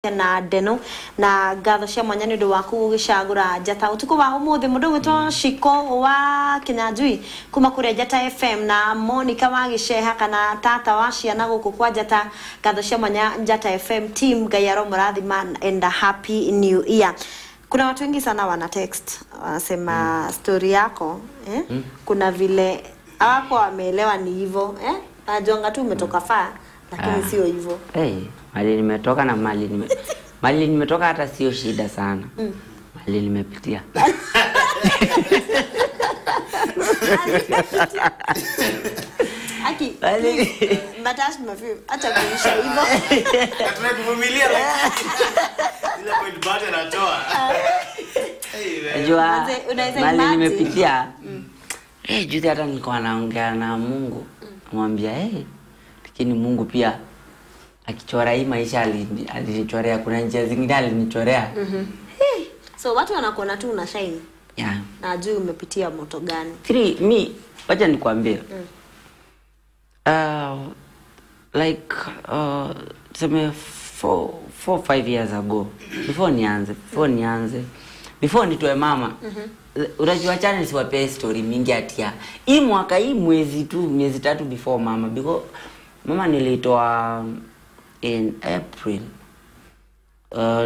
Na Deno na ngatho cia mwanya nĩ ũndũ waku gũgĩcagũra Njata ũtukũ wa ũmũthĩ. Mũndũ ũgwĩtwo Shiko wa Kinyanjui kuma kũrĩa Njata FM na Monica wa Gĩceha kana tata wa ciana gũkũ kwa Njata, ngatho cia mwanya Njata FM team, Ngai aromũrathima and a happy new year. Kuna watu wengi sana wana text wanasema story yako eh? Kuna vile hawako wameelewa ni hivyo eh? Najuanga tu umetoka faa lakini sio hivyo. Hey, mali nimetoka na mali nimetoka hata sio shida sana. Mali nimepitia. Aki, matash mafi, acha kuisha hivyo. Tunakuvumilia lakini ile point bado anatoa. Unajua mali nimepitia. Juzi hata nilikuwa naongea na Mungu. Namwambia lakini Mungu pia akichora hii maisha alinichorea, kuna njia zingine alinichorea. So watu wanakuona tu una shine. Yeah. Na juu umepitia moto gani? Mi wacha nikwambie. Like tuseme 4 5 years ago, before nitoe mama. Unajua chana nisiwapee story mingi atia. Hii mwaka hii mwezi tu, miezi 3 before mama, because mama nilitoa in April.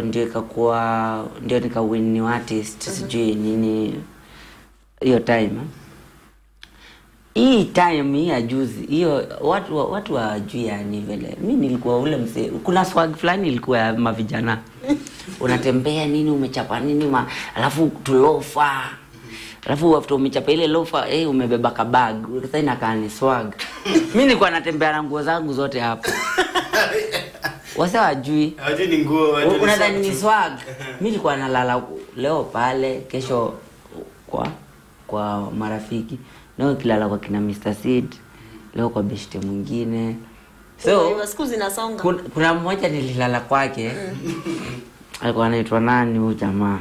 Ndio ikakuwa ndio nika win new artist sijui nini hiyo time. Hii time hii ya juzi hiyo watu hawajui yani vile. Mimi nilikuwa ule mzee, kuna swag fulani ilikuwa ya mavijana. Unatembea nini umechapa nini alafu tulofa. Alafu after umechapa ile lofa umebeba ka bag. Sasa inakaa ni swag. Mimi nilikuwa natembea na nguo zangu zote hapo. Wase hawajui. Hawajui ni nguo, hawajui. Unadhani ni swag. Mimi nilikuwa nalala leo pale, kesho kwa marafiki. Leo kilala kwa kina Mr. Seed, leo kwa beshte mwingine. So siku zinasonga. Kuna mmoja nililala kwake. Alikuwa anaitwa nani huyu jamaa?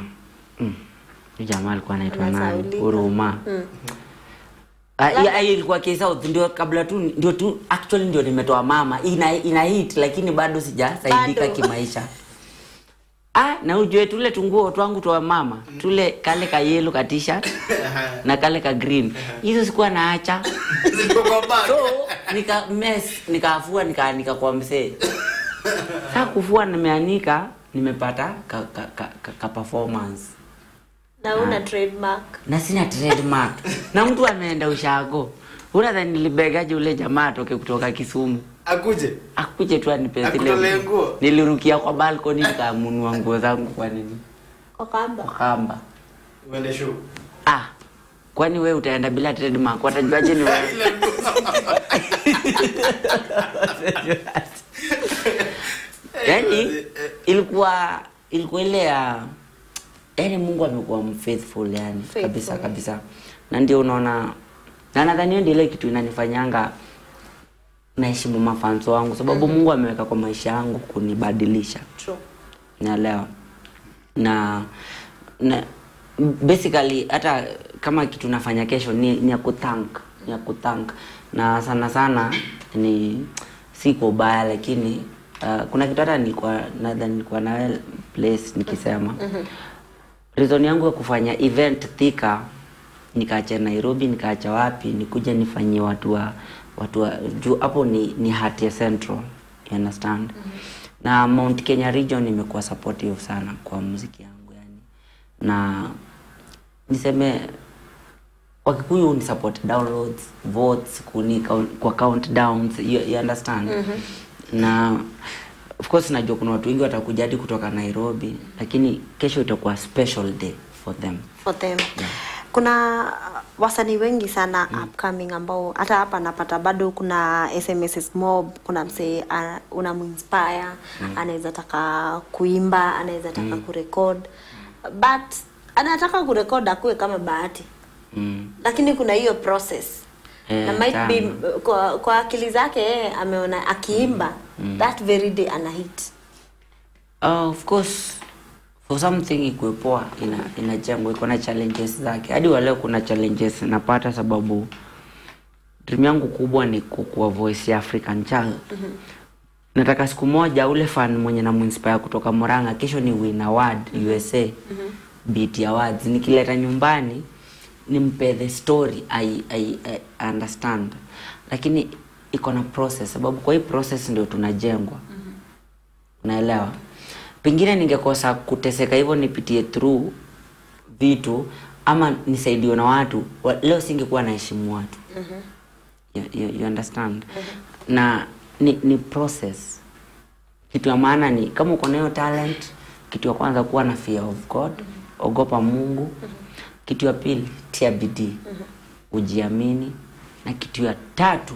Huyu jamaa alikuwa anaitwa nani? Huruma. Ilikuwa K-South ndio kabla tu ndio tu actually ndio nimetoa mama. Ina hit lakini bado sijasaidika kimaisha. Na ujue tule tunguo twangu twa mama, tule kale ka yellow ka t-shirt na kale ka green. Hizo sikuwa naacha. So nika mess, nikafua nikaanika kwa mzee. Sasa kufua nimeanika, nimepata ka performance. Na una trademark. Na sina trademark. Na mtu ameenda ushago. Unadhani nilibegaje ule jamaa atoke kutoka Kisumu? Akuje tu anipe zile nguo. Nilirukia kwa balcony nikamunua nguo zangu kwa nini? Kwa kamba. Kwa kamba. Uende show. Kwani wewe utaenda bila trademark? Watajuaje ni wewe? Yaani ilikuwa ile ya yaani Mungu amekuwa faithful yani kabisa kabisa. Na ndio unaona, na nadhani ndio ile kitu inanifanyanga naheshimu mafans wangu sababu Mungu ameweka kwa maisha yangu kunibadilisha. True. Naelewa. Na basically hata kama kitu nafanya kesho ni ya kuthank, ni ya kuthank. Na sana sana ni si kwa ubaya lakini kuna kitu hata nilikuwa nadhani nilikuwa na place nikisema. Reason yangu ya kufanya event Thika, nikaacha Nairobi, nikaacha wapi, nikuja nifanyie watu wa juu hapo ni Hatia Central, you understand? Na Mount Kenya region imekuwa supportive sana kwa muziki yangu yani. Na niseme Wakikuyu ni support downloads, votes, kwa countdowns, you understand? Na of course najua kuna watu wengi watakuja hadi kutoka Nairobi, lakini kesho itakuwa special day for them. For them. Yeah. Kuna wasanii wengi sana upcoming ambao hata hapa napata bado kuna SMSs mob, kuna msee unamuinspire, anaweza taka kuimba, anaweza taka kurecord. But anataka kurecord akuwe kama Bahati. Lakini kuna hiyo process. Na might be kwa akili zake ameona akiimba that very day ana hit. Of course for something ikuwe poa inajengwa, iko na challenges zake. Hadi leo kuna challenges napata sababu dream yangu kubwa ni kuwa voice ya African child. Nataka siku moja ule fan mwenye namuinspire kutoka Murang'a kesho ni win award USA BET Awards, nikileta nyumbani nimpe the story I understand. Lakini iko na process, sababu kwa hii process ndio tunajengwa. Unaelewa? Pengine ningekosa kuteseka hivyo nipitie through vitu ama nisaidiwe na watu, leo singekuwa naheshimu watu. You understand? Na ni process. Kitu ya maana ni kama uko nayo talent, kitu ya kwanza kuwa na fear of God, ogopa Mungu. Kitu ya pili tia bidii, ujiamini, na kitu ya tatu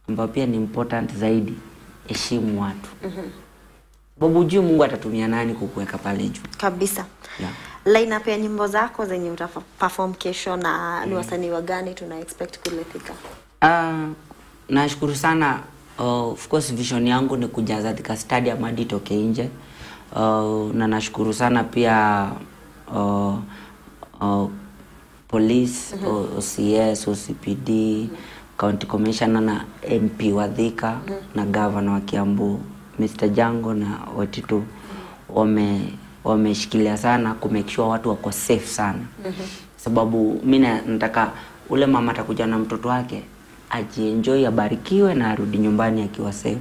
ambayo pia ni important zaidi, heshimu watu. Sababu hujui Mungu atatumia nani kukuweka pale juu. Kabisa. Yeah. Line up ya nyimbo zako zenye uta perform kesho na ni wasanii wa gani tuna expect kule Thika? Nashukuru sana. Of course vision yangu ni kujaza Thika Stadium hadi itoke nje. Na nashukuru sana pia police, OCS, OCPD, County Commissioner na MP wa Thika na Governor wa Kiambu Mr. Jango na Wetitu wameshikilia sana ku make sure watu wako safe sana. Sababu mimi nataka ule mama atakuja na mtoto wake ajienjoy, abarikiwe na arudi nyumbani akiwa safe.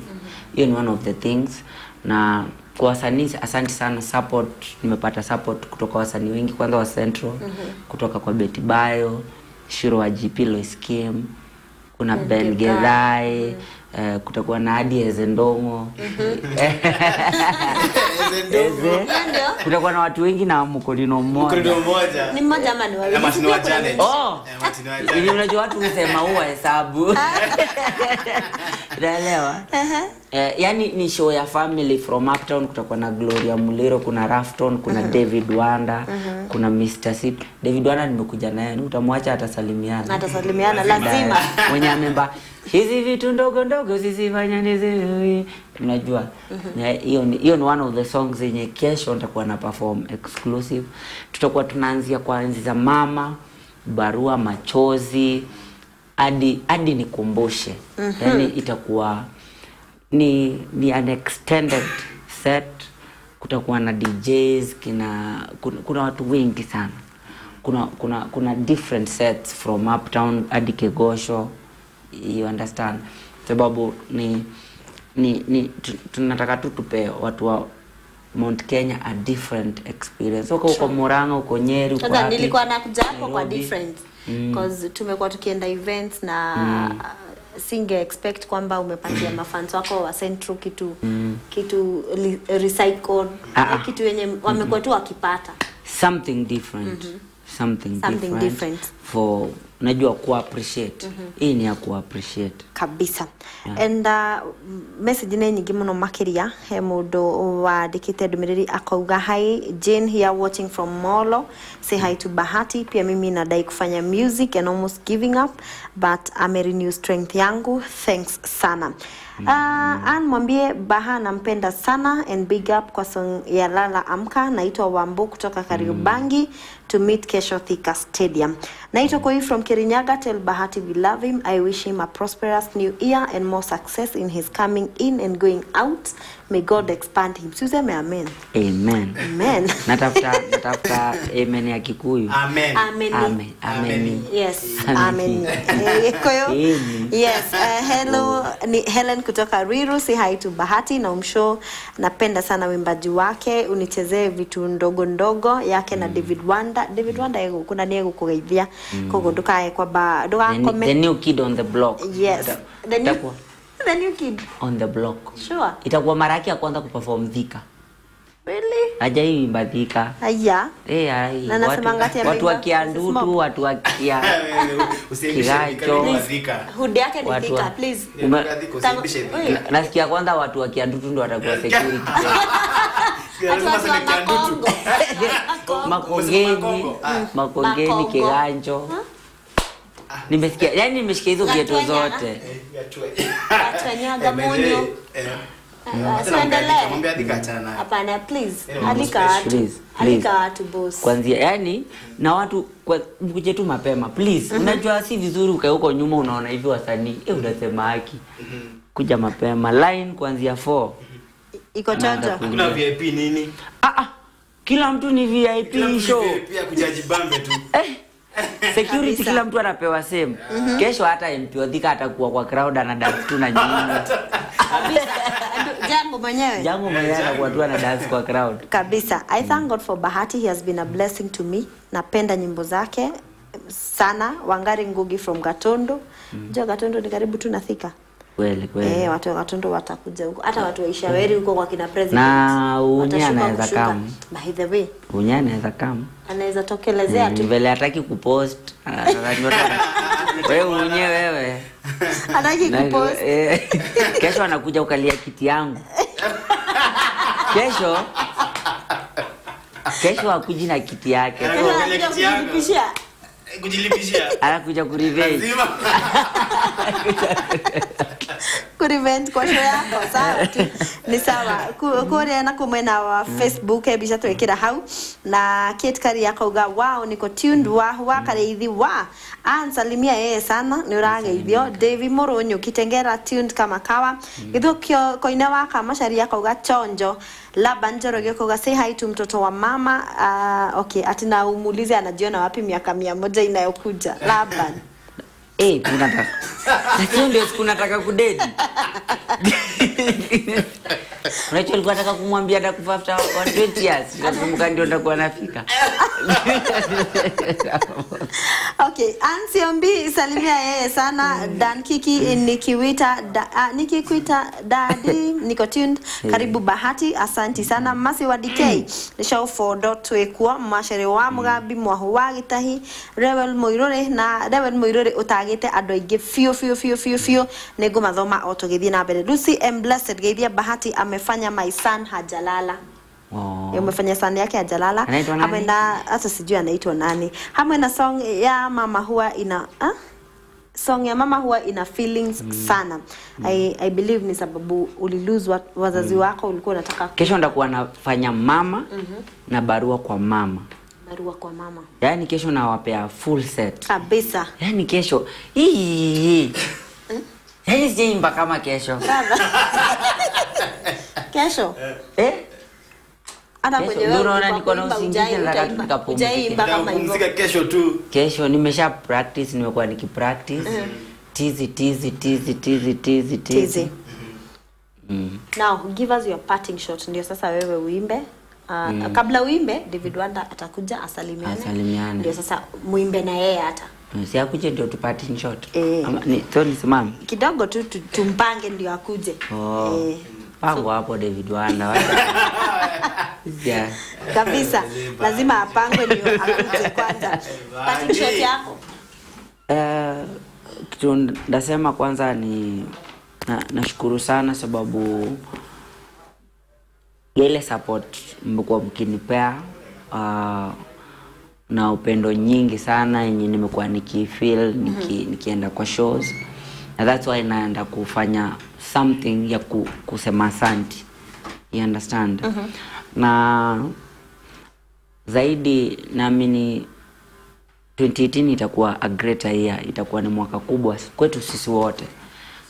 Hiyo ni one of the things. Na kwa wasanii, asante sana support, nimepata support kutoka wasanii wengi, kwanza wa Central, kutoka kwa Betty Bayo, Shiro wa GP, Lois Kim, kuna Ben Gethai, kutakuwa na Adi Ezendongo. Kutakuwa na watu wengi na mkolino mmoja. Mkolino mmoja. Ni mmoja ama ni wawili? Martin wa Janet. Oh. Martin wa Janet. Ili unajua watu husema huwa hesabu. Unaelewa? Yani ni show ya family from uptown. Kutakuwa na Gloria Muliro, kuna Rafton, kuna David Wanda, kuna Mr. C. David Wanda nimekuja naye, utamwacha atasalimiana. Atasalimiana lazima. Mwenye amemba hizi vitu ndogo ndogo zisifanya nizi. Unajua? Hiyo ni one of the songs zenye kesho nitakuwa na perform exclusive. Tutakuwa tunaanzia kwa enzi za mama, barua, machozi, hadi nikumbushe. Yani itakuwa ni an extended set. Kutakuwa na DJs, kuna watu wengi sana. Kuna different sets from uptown hadi Kegosho. You understand? Sababu ni tunataka tu tupe watu wa Mount Kenya a different experience. Uko Murang'a, uko Nyeri, uko wapi? Nilikuwa nakuja hapo kwa different because tumekuwa tukienda events na singe expect kwamba umepatia mafans wako wa Central kitu recycled, kitu yenye wamekuwa tu wakipata. Something different. Something different for unajua ku appreciate. Hii ni ya ku appreciate kabisa. Yeah. And message ne nyingi muno makiria he mundu wandikite ndumiriri akauga hi Jane here watching from Molo, say hi to Bahati, pia mimi nadai kufanya music and almost giving up but ame renew strength yangu, thanks sana. Ann mwambie Baha nampenda sana and big up kwa song ya Lala Amka. Naitwa Wambo kutoka Kariobangi, to meet kesho Thika Stadium. Naitwa Koi from Kirinyaga, tell Bahati we love him. I wish him a prosperous new year and more success in his coming in and going out. May God expand him. Tuseme amen. Amen. Amen. Natafuta amen ya Kikuyu. Amen. Amen. Amen. Amen. Yes. Amen. Yes. Hello ni Helen kutoka Ruiru, say hi to Bahati na umsho napenda sana wimbaji wake, unichezee vitu ndogo ndogo yake na David Wanda. David Wanda yego kuna niego kugeithia kogo ndukae kwa ba ndugakome. The new kid on the block. Yes. The new kid on the block. Sure. Itakuwa mara yake ya kwanza kuperform Thika. Really? Hajaiimba Thika. Aya. Eh, na nasema ngati ya watu wa Kiandutu, watu wa Kia. Usiimbishe Thika. Hood yake ni Thika, please. Nasikia kwanza watu wa Kiandutu ndio watakuwa security. Watu wa Makongo. Makongeni, Kiganjo. Nimesikia, yani nimesikia hizo vitu zote. Gatwenyaga Munyo. Mwambie Thika achana naye. Hapana, please. Alika watu boss. Kwanzia yani na watu mkuje tu mapema please. Unajua si vizuri ukae huko nyuma unaona hivi wasanii, unasema haki. Kuja mapema, line kuanzia 4. Iko chonjo. Hakuna VIP nini? Kila mtu ni VIP. Kila mtu show. VIP ya kujajibambe tu. Security Kabisa. kila mtu anapewa same. Kesho hata MP Odhika atakuwa kwa crowd ana dance tu na nyinyi. Kabisa. Jango mwenyewe. Jango mwenyewe anakuwa tu ana dance kwa crowd. Kabisa. I thank God for Bahati. He has been a blessing to me. Napenda nyimbo zake sana. Wangari Ngugi from Gatondo. Unajua Gatondo ni karibu tu na Thika. Kweli kweli. Watu wa Gatondo watakuja huko. Hata watu wa Ishaweri huko kwa kina president. Na Unya Watashuka anaweza kushuka. kam. By the way, Unya anaweza kam. anaweza tokelezea tu. Vile hataki kupost. Wewe unye wewe. Hataki kupost. Kesho anakuja ukalia kiti yangu. Kesho Kesho hakuji na kiti yake. Anakuja kiti yako. Kujilipishia. Anakuja kurevenge. Lazima. Kurevenge kwa show yako. Sawa tu. Ni sawa. Kuria na kumwena wa Facebook ebisha twekira hau na Kate Kari yakauga wow niko tuned wa kareithi wa ansalimia yeye sana ni urageithio Davy Murunyu Kitengera tuned kama kawa Githukio koine wa Kamacari yakauga chonjo Laban Njoroge kauga say hi to mtoto wa mama. Okay, ati na umuulize anajiona wapi miaka 100 inayokuja. Laban. Tunataka. Lakini ndio siku nataka kudedi. Unajua nilikuwa nataka kumwambia atakufa after 120 years. Nakumbuka ndio nitakuwa nafika. Okay, Ansiombi salimia yeye sana. Dan Kiki nikiwita nikikuita daddy niko tuned. Karibu Bahati, asanti sana. Masi wa DK show for dot wekwa mashere wa Mugambi mwahu wa Gitahi Rewel Muirure na Rewel Muirure utagite andu aingi fio fio fio fio fio ningumathoma o tugithie na mbere. Lucy M Blessed geithia Bahati amefanya my son hajalala. Oh. Umefanya son yake hajalala. Hamwe na hata sijui anaitwa nani. Hamwe na song ya mama huwa ina song ya mama huwa ina feelings sana. I believe ni sababu ulilose wazazi wako, ulikuwa unataka. Kesho ndakuwa nafanya mama na barua kwa mama. Barua kwa mama. Yaani kesho nawapea full set. Kabisa. Yaani kesho hii. Yaani sijaimba kama kesho. Kesho? Ana kwenye wewe unaona niko na usingizi nataka nikapumzike. Nikapumzika kesho tu. Kesho nimesha practice, nimekuwa nikipractice. Tizi tizi tizi tizi tizi tizi. Now give us your parting shot ndio sasa wewe uimbe. Kabla uimbe David Wanda atakuja asalimiane. Ndio sasa muimbe na yeye hata. Si akuje ndio tu parting shot. Ama ni so nisimame. Kidogo tu tumpange ndio akuje. Pango hapo David Wanda. Yeah. Kabisa. Lazima apangwe ndio akuje kwanza. Parting shot yako. Kitu ndasema kwanza ni nashukuru sana sababu ile support mmekuwa mkinipea na upendo nyingi sana yenye nimekuwa nikifeel nikienda kwa shows. Na that's why naenda kufanya something ya kusema asante. You understand? Na zaidi naamini 2018 itakuwa a greater year, itakuwa ni mwaka kubwa kwetu sisi wote.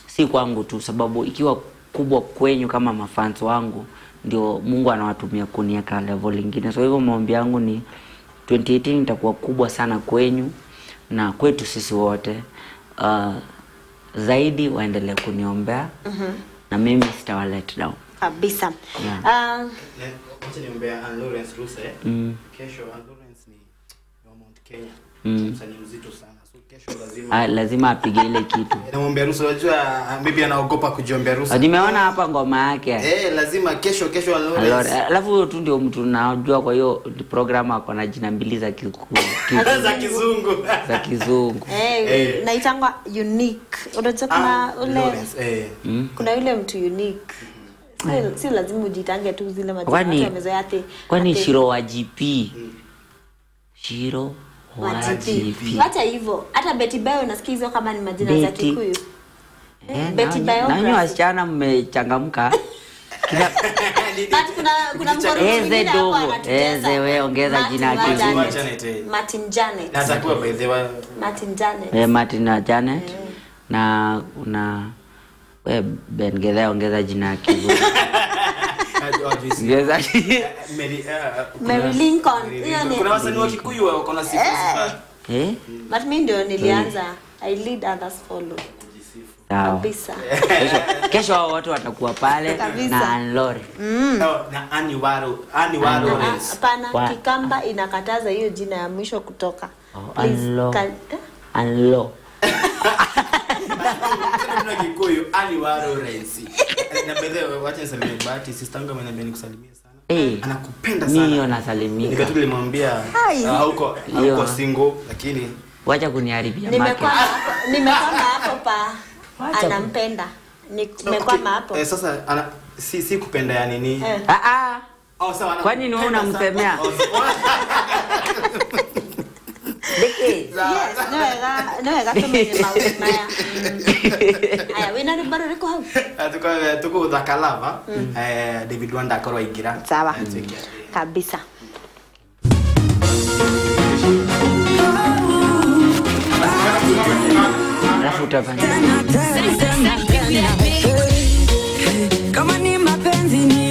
Si kwangu tu, sababu ikiwa kubwa kwenyu kama mafans wangu ndio Mungu anawatumia kuniweka level nyingine. So hivyo maombi yangu ni 2018 itakuwa kubwa sana kwenyu na kwetu sisi wote. Zaidi waendelee kuniombea na mimi sitawa let down. Kabisa. Yeah. Wacha niombea Ann Lawrence Ruse. Kesho Ann Lawrence ni wa Mount Kenya. Msanii mzito sana. So kesho lazima lazima apige ile kitu. Namuombea ruhusa, unajua maybe anaogopa kujiombea ruhusa. Nimeona hapa ngoma yake. Lazima kesho Ann Lawrence. Alafu huyo tu ndio mtu najua kwa hiyo program ako na jina mbili za za kizungu. Za kizungu. Naitangwa unique. Unajua kuna ule kuna yule mtu unique. Si lazima ujitange tu zile majina watu wamezoea ati. Kwani Shiro wa GP? Shiro wa GP. Wacha hivyo. Hata Betty Bayo unasikia hizo kama ni majina za Kikuyu. Betty Bayo. Nanyi wasichana mmechangamka. But kuna mkoro mwingine hapo anatutesa. Eze wewe ongeza jina kizungu. Martin Janet. Na atakuwa by the way Martin Janet. Martin na Janet. Na una We Ben Gedha, ongeza jina yake. Ongeza. Mary Lincoln. Hiyo ni Kuna wasanii wa Kikuyu wako na sifa sifa. Eh? But mimi ndio nilianza. I lead, others follow. Sawa. Kabisa. Kesho hao watu watakuwa pale Kabisa. na Anlore. Na Annie Waro, Annie Waro Lawrence. Hapana, Kikamba inakataza hiyo jina ya mwisho kutoka. Oh, Please, Anlo. Anlo. Tuna Kikuyu Annie Waro Lawrence. Na by the way, wacha niseme Bahati, sister yangu ameniambia nikusalimie sana. Anakupenda sana. Mimi nasalimika. Nikatu nilimwambia huko huko single, lakini wacha kuniharibia market. Nimekwama hapo pa. Anampenda. Nimekwama hapo. Sasa si kupenda ya nini? Oh, sawa. Kwani ni wewe unamsemea? Deke. Yes, no wega tumenye maundu maya. Aya, wina rwimbo rũrĩkũ hau? Tuko Thakalava. David Wanda akorwo aingĩra. Sawa. Kabisa. Alafu utafanya.